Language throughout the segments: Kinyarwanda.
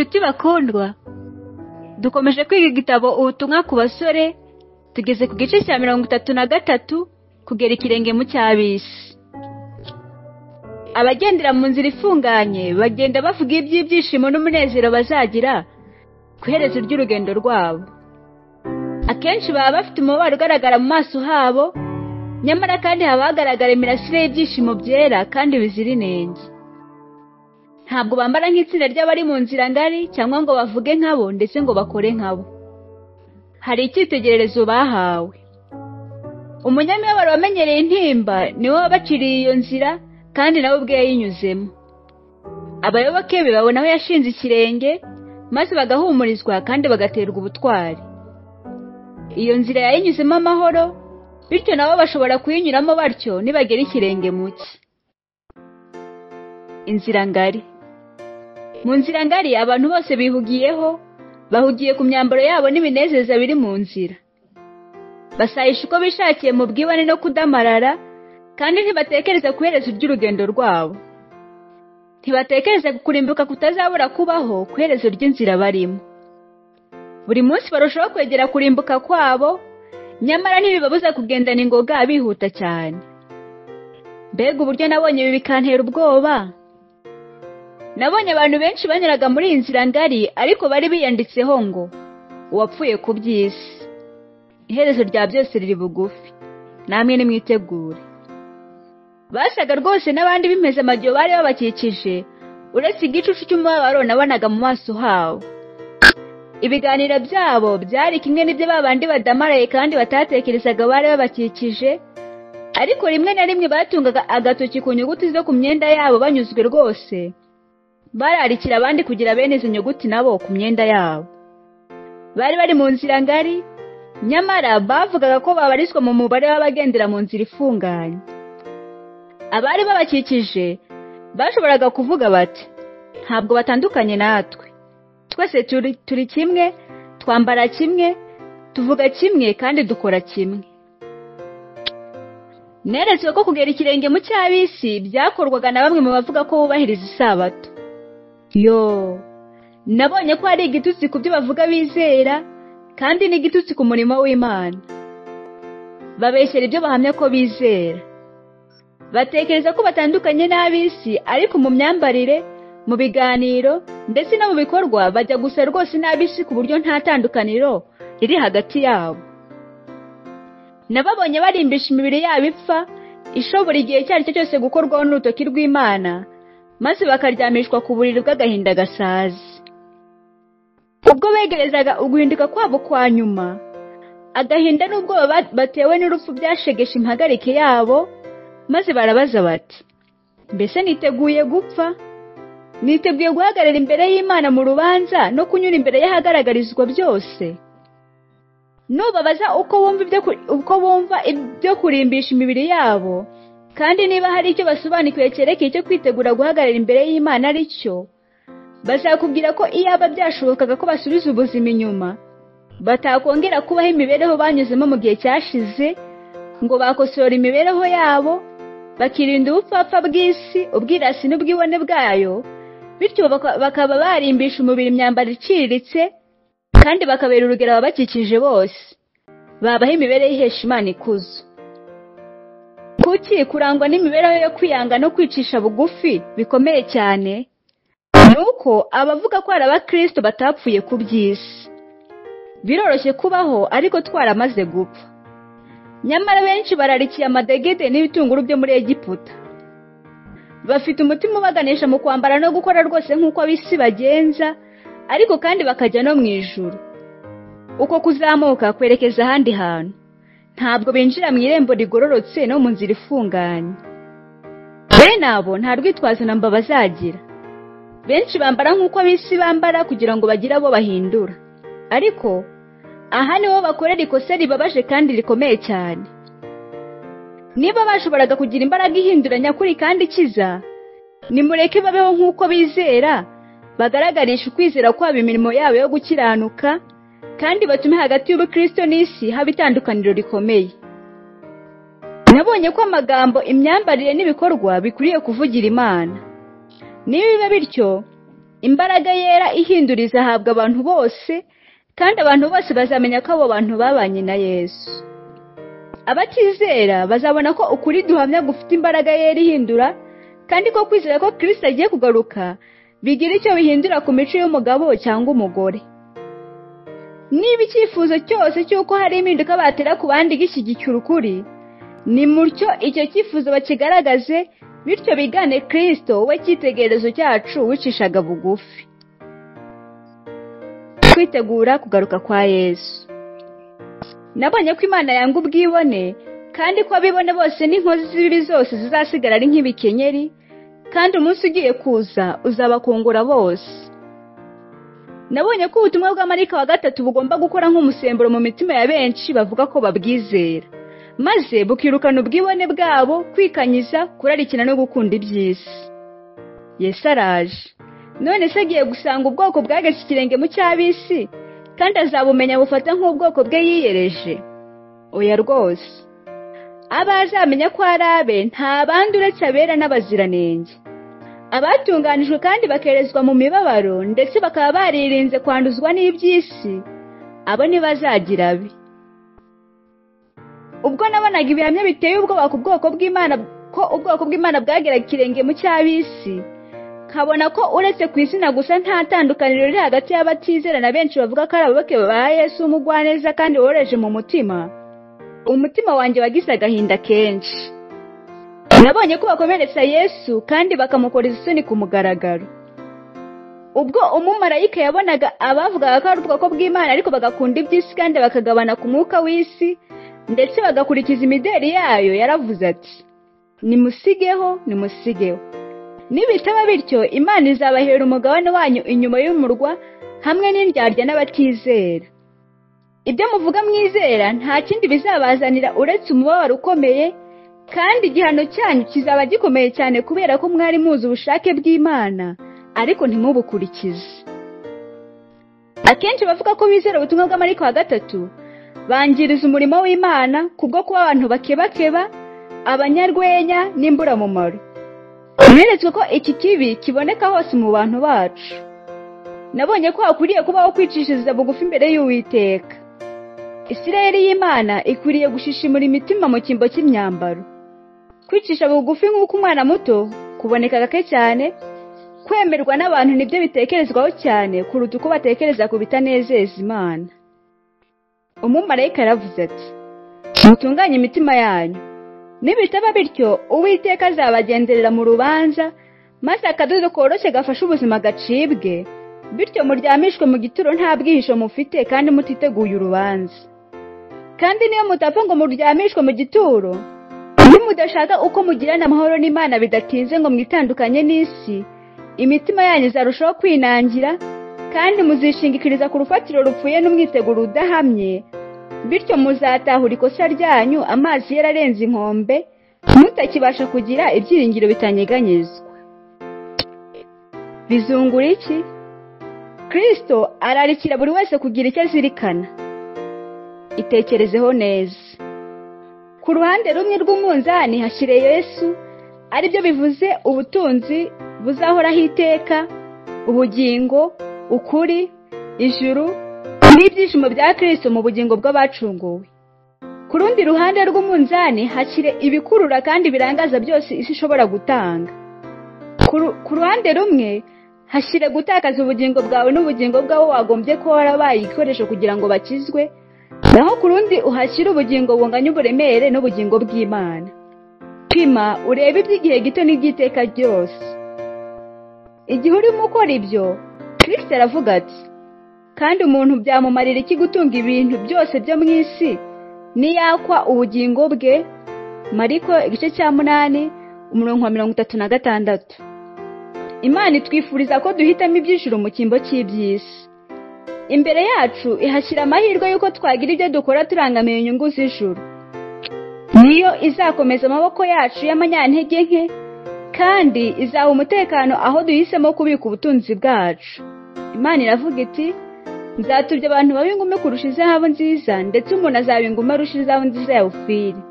Nshuti bakundwa, dukomeje kwiga igitabo Ubutumwa ku basore, tugeze ku gice cya 33 kugera ikirenge mu cy'ab'isi. Abagendera mu nzira ifunganye bagenda bavuga iby'ibyishimo n'umunezero bazagira ku iherezo ry'urugendo rwabo. Akenshi baba bafite umubabaro ugaragara mu maso habo, nyamara kandi haba hagaragara imirasire y'ibyishimo byera kandi bizira inenge. Ntabwo bambara nk'itsinda ry'abari mu nzira ngari cyangwa ngo bavuge nkabo ndetse ngo bakore nkabo. Hari icyitegererezo bahawe. Umunyamibabaro wamenyereye intimba niwe wabaciriye iyo nzira kandi nawe ubwe yayinyuzemo. Abayoboke be babona aho yashinze ikirenge maze bagahumurizwa kandi bagaterwa ubutwari. Iyo nzira yayinyuzemo amahoro, bityo nabo bashobora kuyinyuramo batyo nibagera ikirenge mu cye. Inzira ngari. Mu nzira ngari abantu bose bihugiyeho, bahugiye ku myambaro yabo n'ibinezeza biri mu nzira. Basayisha uko bishakiye mu bwibone no kudamarara, kandi ntibatekereza ku iherezo ry'urugendo rwabo. Ntibatekereza ku kurimbuka kutazabura kubaho ku iherezo ry'inzira barimo. Buri munsi barushaho kwegera kurimbuka kwabo, nyamara ntibibabuza kugendana ingoga bihuta cyane. Mbega uburyo nabonye ibi bikantera ubwoba! Nabonye abantu benshi banyuraga muri iyi nzira ngari, ariko bari biyanditseho ngo uwapfuye ku by'isi. Iherezo rya byose riri bugufi, namwe nimwitegure. Basaga rwose n'abandi b'impeza amajyo bari babakikije, uretse igicucu cy'umubabaro nabonaga mu maso habo. Ibiganiro byabo byari kimwe n'ibyo babandi badamaraye kandi batatekerezaga bari babakikije, ariko rimwe na rimwe batungaga agatoki ku nyuguti zo ku myenda yabo banyuzwe rwose, bararikira abandi kugira bene izo nyuguti nabo ku myenda yabo. Bari bari mu nzira ngari, nyamara bavugaga ko babarizwa mu mubare w'abagendera mu nzira ifunganye. Abari babakikije bashoboraga kuvuga bati, ntabwo batandukanye natwe, twese turi kimwe, twambara kimwe, tuvuga kimwe kandi dukora kimwe. Neretswe ko kugera ikirenge mu cy'ab'isi byakorwaga na bamwe mu bavuga ko bubahiriza isabato. Yo, nabonye ko hari igitutsi ku byo bavuga bizera, kandi n'igitutsi ku murimo w'Imana. Babeshyera ibyo bahamya ko bizera. Batekereza ko batandukanye n'ab'isi, ariko mu myambarire, mu biganiro, ndetse no mu bikorwa bajya gusa rwose n'ab'isi ku buryo nta tandukaniro riri hagati yabo. Nababonye barimbisha imibiri yabo ipfa, ishobora igihe icyo ari cyo cyose gukorwaho n'urutoki rw'Imana, maze bakaryamishwa ku buriri bw'agahinda gasaze. Ubwo begerezaga uguhinduka kwabo kwa nyuma, agahinda n'ubwoba batewe n'urupfu byashegeshe impagarike yabo, maze barabaza bati, mbese niteguye gupfa? Niteguye guhagarara imbere y'Imana mu rubanza no kunyura imbere y'ahagaragarizwa byose? Nubabaza uko bumva ibyo kurimbisha imibiri yabo, kandi niba hari icyo basobanukiwe cyerekeye icyo kwitegura guhagarara imbere y'Imana ari cyo, bazakubwira ko iyaba byashobokaga ko basubiza ubuzima inyuma, batakongera kubaho imibereho banyuzemo mu gihe cyashize, ngo bakosora imibereho yabo, bakirinda ubupfapfa bw'isi, ubwirasi n'ubwibone bwayo, bityo bakaba barimbisha umubiri imyambaro iciriritse, kandi bakabera urugero ababakikije bose, babaho imibereho ihesha Imana ikuzo. Kuki kurangwa n'imibereho yo kwiyanga no kwicisha bugufi bikomeye cyane? Nuko abavuga ko ari abakristo batapfuye ku by'isi. Biroroshye kubaho ariko twaramaze gupfa. Nyamara benshi bararikiye amadegede n'ibitunguru byo muri Egiputa. Bafite umutima ubaganisha mu kwambara no gukora rwose nk'uko ab'isi bagenza, ariko kandi bakajya no mu ijuru. Uko kuzamuka kwerekeza ahandi hantu. Ntabwo binjira mu irembo rigororotse no mu nzira ifunganye. Bene abo nta rwitwazo namba bazagira. Benshi bambara nk'uko ab'isi bambara kugira ngo bagire abo bahindura. Ariko aha niho bakorera ikosa ribabaje kandi rikomeye cyane. Niba bashoboraga kugira imbaraga ihindura nyakuri kandi ikiza, nimureke babeho nk'uko bizera, bagaragarisha ukwizera kwabo imirimo yabo yo gukiranuka, kandi batume hagati y'ubukristo n'isi haba itandukaniro rikomeye. Nabonye ko amagambo, imyambarire n'ibikorwa bikwiriye kuvugira Imana. Niba biba bityo, Imbaraga yera ihindura izahabwa abantu bose, kandi abantu bose bazamenya ko abo bantu babanye na Yesu. Abatizera bazabona ko ukuri duhamya gufite imbaraga yera ihindura, kandi ko kwizera ko Kristo agiye kugaruka bigira icyo bihindura ku mico y'umugabo cyangwa umugore. Niba icyifuzo cyose cy'uko hari impinduka batera ku bandi gishyigikira ukuri, ni mutyo icyo cyifuzo bakigaragaze, bityo bigane Kristo we cyitegererezo cyacu wicishaga bugufi. Kwitegura kugaruka kwa Yesu. Nabonye ko Imana yanga ubwibone, kandi ko abibone bose n'inkozi z'ibibi zose zizasigara ari nk'ibikenyeri, kandi umunsi ugiye kuza uzabakungura bose. Nabonye ko ubutumwa bwa marayika wa gatatu bugomba gukora nk'umusemburo mu mitima ya benshi bavuga ko babwizera, maze bukirukana ubwibone bwabo, kwikanyiza, kurarikina no gukunda iby'isi. Yesu araje. None se agiye gusanga ubwoko bwageze ikirenge mu cy'ab'isi, kandi azabumenya bufata nk'ubwoko bwe yiyereje? Oya rwose. Abazamenya ko ari abe nta bandi uretse abera n'abaziranenge, abatunganijwe kandi bakerezwa mu mibabaro, ndetse bakaba baririnze kwanduzwa n'iby'isi, abo ntibazagira abe. Ubwo nabonaga ibihamya biteye ubwoba ku bwoko bw'Imana, ko ubwoko bw'Imana bwageraga ikirenge mu cy'ab'isi, nkabona ko uretse ku izina gusa nta tandukaniro riri hagati y'abatizera na benshi bavuga ko ari abayoboke ba Yesu w'umugwaneza kandi woroheje mu mutima, umutima wanjye wagize agahinda kenshi. Nabonye ko bakomeretsa Yesu kandi bakamukoreza isoni ku mugaragaro. Ubwo umumarayika yabonaga abavugaga ko ari ubwoko bw'Imana ariko bagakunda iby'isi kandi bakagabana ku mwuka w'isi, ndetse bagakurikiza imideri yayo, yaravuze ati: nimusigeho, nimusigeho. Nibitaba bityo, Imana izabahera umugabane wanyu inyuma y'umurwa hamwe n'indyarya n'abatizera. Ibyo muvuga mwizera nta kindi bizabazanira uretse umubabaro ukomeye, kandi igihano cyanyu kizaba gikomeye cyane kubera ko mwari muzi ubushake bw'Imana ariko ntimubukurikize. Akenshi bavuga ko bizera ubutumwa bwa marayika wa gatatu bangiriza umurimo w'Imana kubwo kuba abantu bakebakeba, abanyarwenya n'imburamumaro. Neretswe ko iki kibi kiboneka hose mu bantu bacu. Nabonye ko hakwiriye kubaho kwicishiriza bugufi imbere y'Uwiteka. Isirayeli y'Imana ikwiriye gushishimura imitima mu cyimbo cy'imyambaro. Kwicisha bugufi nk'uko umwana muto kuboneka gake cyane, kwemerwa n'abantu nibyo bitekerezwaho cyane kuruta uko batekereza ku bitanezeza Imana. Umumarayika yaravuze ati: mutunganye imitima yanyu, nibitaba bityo Uwiteka azabagenderera mu rubanza, maze akadodo koroshye gafashe ubuzima gacibwe, bityo muryamishwe mu gituro nta bwihisho mufite kandi mutiteguye urubanza. Kandi niyo mutapfa ngo muryamishwe mu gituro, nimudashaka uko mugirana amahoro n'Imana bidatinze ngo mwitandukanye n'isi, imitima yanyu izarushaho kwinangira, kandi muzishingikiriza ku rufatiro rupfuye n'umwiteguro udahamye, bityo muzatahura ikosa ryanyu amazi yararenze inkombe, mutakibasha kugira ibyiringiro bitanyeganyezwa. Bizungura iki? Kristo ararikira buri wese kugira icyo azirikana. Itekerezeho neza. Ku ruhande rumwe rw'umunzani hashyire Yesu, aribyo bivuze ubutunzi buzahoraho iteka, ubugingo, ukuri, ijuru n'ibyishimo bya Kristo mu bugingo bw'abacunguwe. Ku rundi ruhande rw'umunzani hashyire ibikurura kandi birangaza byose isi ishobora gutanga. Ku ruhande rumwe hashyire gutakaza ubugingo bwawe n'ubugingo bw'abo wagombye kuba warabaye igikoresho kugira ngo bakizwe, naho ku rundi uhashyire ubugingo bunganya uburemere n'ubugingo bw'Imana. Pima urebe iby'igihe gito n'iby'iteka ryose. Igihe urimo ukora ibyo, Kristo aravuga ati: kandi umuntu byamumarira iki gutunga ibintu byose byo mu isi niyakwa ubugingo bwe? Mariko igice cya 8 umurongo wa 36. Imana itwifuriza ko duhitamo iby'ijuru mu cyimbo cy'iby'isi. Imbere yacu ihashyira amahirwe y'uko twagira ibyo dukora turangamiye inyungu z'ijuru. Niyo izakomeza amaboko yacu y'amanyantege nke, kandi izaha umutekano aho duhisemo kubika ubutunzi bwacu. Imana iravuga iti: nzatubya abantu babe ingume kurusha izahabu nziza, ndetse umuntu azaba ingume arusha izahabu nziza ya Ofiri.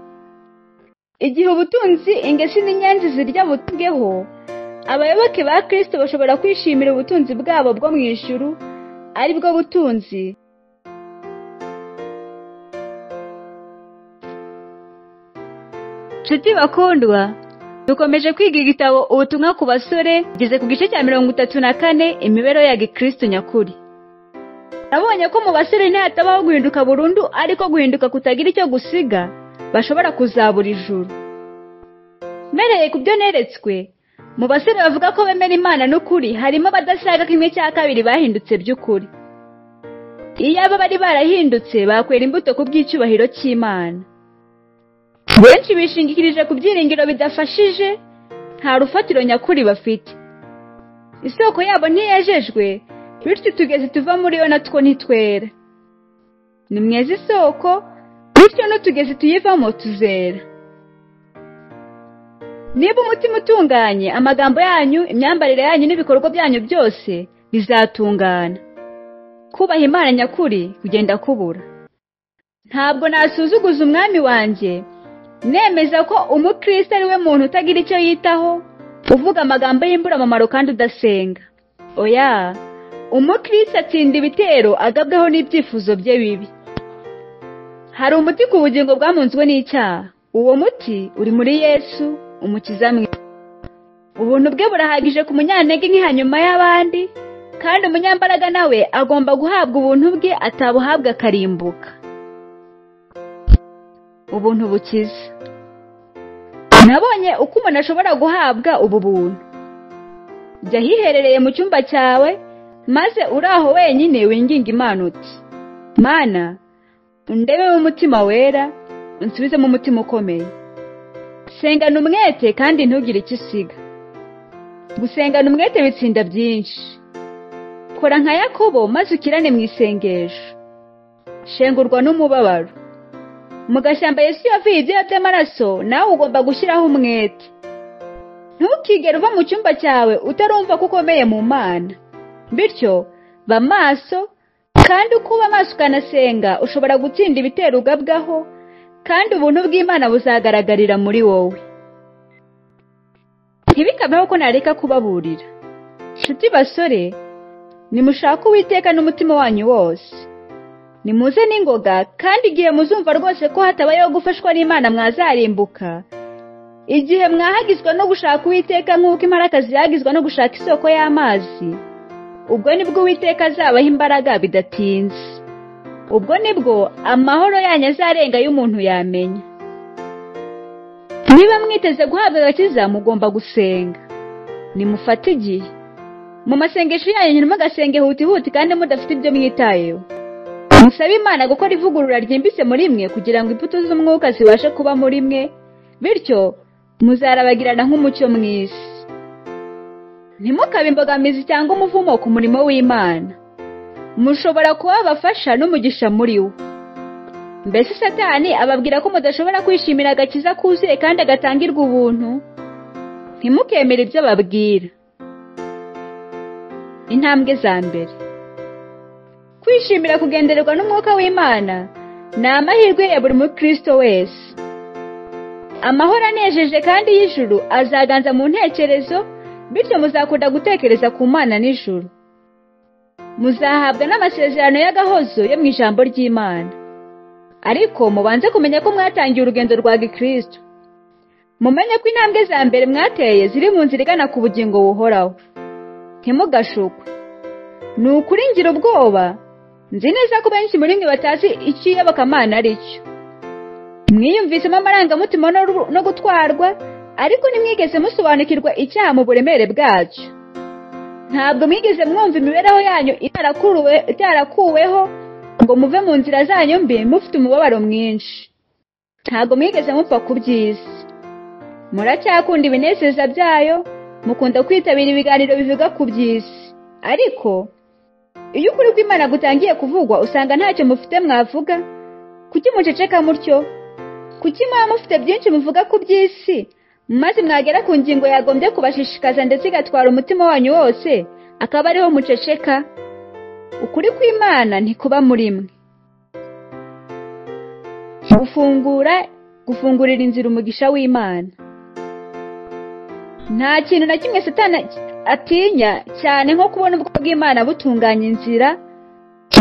Igihe ubutunzi ingesi n'inyenzi zirya butubweho, Abayoboke ba Kristo bashobora kwishimira ubutunzi bwabo bwo mu ijuru, ari bwo butunzi Nshuti bakundwa, dukomeje kwiga igitabo Ubutumwa ku basore, tugeze ku gice cya 34, imibereho ya Gikristo nyakuri. Nabonye ko mu basore ntihatabaho guhinduka burundu, ariko guhinduka kutagira icyo gusiga, bashobora kuzabura ijuru. Mereye ku byo neretswe, mu basore bavuga ko bemera Imana n'ukuri, harimo abadasaga 1/2 bahindutse by'ukuri. Iyo aba bari barahindutse, bakwera imbuto ku bw'icyubahiro cy'Imana. Benshi bishingikirije ku byiringiro bidafashije, nta rufatiro nyakuri bafite. Isoko yabo ntiyejejwe, bityo utugezi tuva muri yo natwo ntitwera. Ni mweza isoko, bityo n'utugezi tuyivamo tuzera. Niba umutima utunganye, amagambo yanyu, imyambarire yanyu n'ibikorwa byanyu byose bizatungana. Kubaha Imana nyakuri kugenda kubura. Ntabwo nasuzuguza umwami wanjye nemeza ko umukristo ari we muntu utagira icyo yitaho, uvuga amagambo y'imburamumaro kandi udasenga. Oya, umukristo atsinda ibitero agabwaho n'ibyifuzo bye bibi. Hari umuti ku bugingo bwamunzwe n'icyaha. Uwo muti uri muri Yesu, umukiza mwiza. Ubuntu bwe burahagije ku munyantege nke hanyuma y'abandi, kandi umunyambaraga nawe agomba guhabwa ubuntu bwe, atabuhabwa akarimbuka. Ubuntu bukiza. Nabonye uko umuntu ashobora guhabwa ubu buntu. Jya hiherereye mu cyumba cyawe, maze uri aho wenyine winginga Imana uti: Mana, undebemo umutima wera, unsubizemo umutima ukomeye. Sengana umwete kandi ntugire icyo usiga. Gusengana umwete bitsinda byinshi. Kora nka Yakobo maze ukirane mu isengesho. Shengurwa n'umubabaro. Mu gashyamba Yesu yavuye ibyuya by'amaraso, nawe ugomba gushyiraho umwete. Ntukigere uva mu cyumba cyawe utarumva ko ukomeye mu Mana. Bityo ba maso, kandi uko uba maso ukanasenga, ushobora gutsinda ibitero ugabwaho, kandi ubuntu bw'Imana buzagaragarira muri wowe. Ntibikabeho ko nareka kubaburira. Nshuti basore, nimushake Uwiteka n'umutima wanyu wose. Nimuze n'ingoga, kandi igihe muzumva rwose ko hatabayeho gufashwa n'Imana mwazarimbuka, igihe mwahagizwa no gushaka Uwiteka nk'uko imparakazi yagizwa no gushaka isoko y'amazi, ubwo nibwo Uwiteka azabaha imbaraga bidatinze. Ubwo nibwo amahoro yanyu azarenga y'umuntu yamenya. Niba mwiteze guhabwa agakiza, mugomba gusenga. Nimufate igihe. Mu masengesho yanyu ntimugasenge huti kandi mudafite ibyo mwitayeho. Musabe Imana gukora ivugurura ryimbitse muri mwe, kugira ngo imbuto z'umwuka zibashe kuba muri mwe, bityo muzarabagirana nk'umucyo mw'isi. Ntimukabe imbogamizi cyangwa umuvumo ku murimo w'Imana. Mushobora kuba abafasha n'umugisha muri wo. Mbese Satani ababwira ko mudashobora kwishimira agakiza kuzuye kandi agatangirwa ubuntu? Ntimukemere ibyo babwira. Intambwe za mbere. Kwishimira kugendererwa n'umwuka w'Imana ni amahirwe ya buri mukristo wese. Amahoro anejeje kandi y'ijuru azaganza mu ntekerezo, bityo muzakunda gutekereza ku Mana n'ijuru. Muzahabwa n'amasezerano y'agahozo yo mu ijambo ry'Imana. Ariko mubanze kumenya ko mwatangiye urugendo rwa Gikristo. Mumenye ko intambwe za mbere mwateye ziri mu nzira igana ku bugingo buhoraho. Ntimugashukwe. Ni ukuri ngira ubwoba, nzi neza ko benshi muri mwe batazi icyo iyobokamana ari cyo. Mwiyumvisemo amarangamutima no gutwarwa, ariko ntimwigeze musobanukirwa icyaha mu buremere bwacyo. Ntabwo mwigeze mwumva imibereho yanyu itarakuweho ngo muve mu nzira zanyu mbi mufite umubabaro mwinshi. Ntabwo mwigeze mupfa ku by'isi. Muracyakunda ibinezeza byayo, mukunda kwitabira ibiganiro bivuga ku by'isi. Ariko iyo ukuri kw'Imana gutangiye kuvugwa, usanga ntacyo mufite mwavuga. Kuki muceceka mutyo? Kuki mwaba mufite byinshi muvuga ku by'isi, maze mwagera ku ngingo yagombye kubashishikaza ndetse igatwara umutima wanyu wose, akaba ariho muceceka? Ukuri kw'Imana ntikuba muri mwe. Gufungurira inzira umugisha w'Imana. Nta kintu na kimwe Satani atinya cyane nko kubona ubwoko bw'Imana butunganya inzira,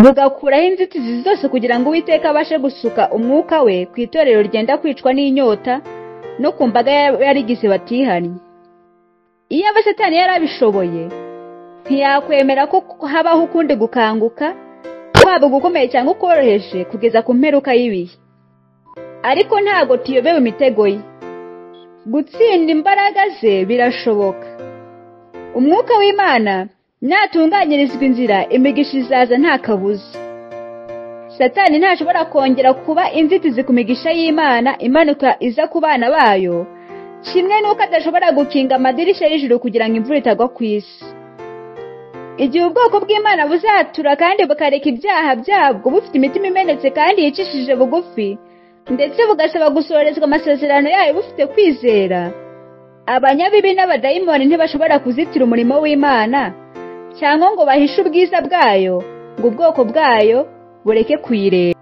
bugakuraho inzitizi zose kugira ngo Uwiteka abashe gusuka umwuka we ku itorero ryenda kwicwa n'inyota no ku mbaga y'abarigize batihannye. Iyo aba Satani yari abishoboye, ntiyakwemera ko habaho ukundi gukanguka, kwaba gukomeye cyangwa ukoroheje, kugeza ku mperuka y'ibihe. Ariko ntabwo tuyobewe imitego ye. Gutsinda imbaraga ze birashoboka. Umwuka w'Imana natunganyirizwa inzira, imigisha izaza nta kabuza. Satani ntashobora kongera kuba inzitizi ku migisha y'Imana imanuka iza ku bana bayo, kimwe n'uko adashobora gukinga amadirishya y'ijuru kugira ngo imvura itagwa ku isi. Igihe ubwoko bw'Imana buzatura kandi bukareka ibyaha byabwo bufite imitima imenetse kandi yicishije bugufi, ndetse bugasaba gusorezwa amasezerano yayo bufite kwizera, abanyabibi n'abadayimoni ntibashobora kuzitira umurimo w'Imana cyangwa ngo bahishe ubwiza bwayo ngo ubwoko bwayo bureke kuyireba.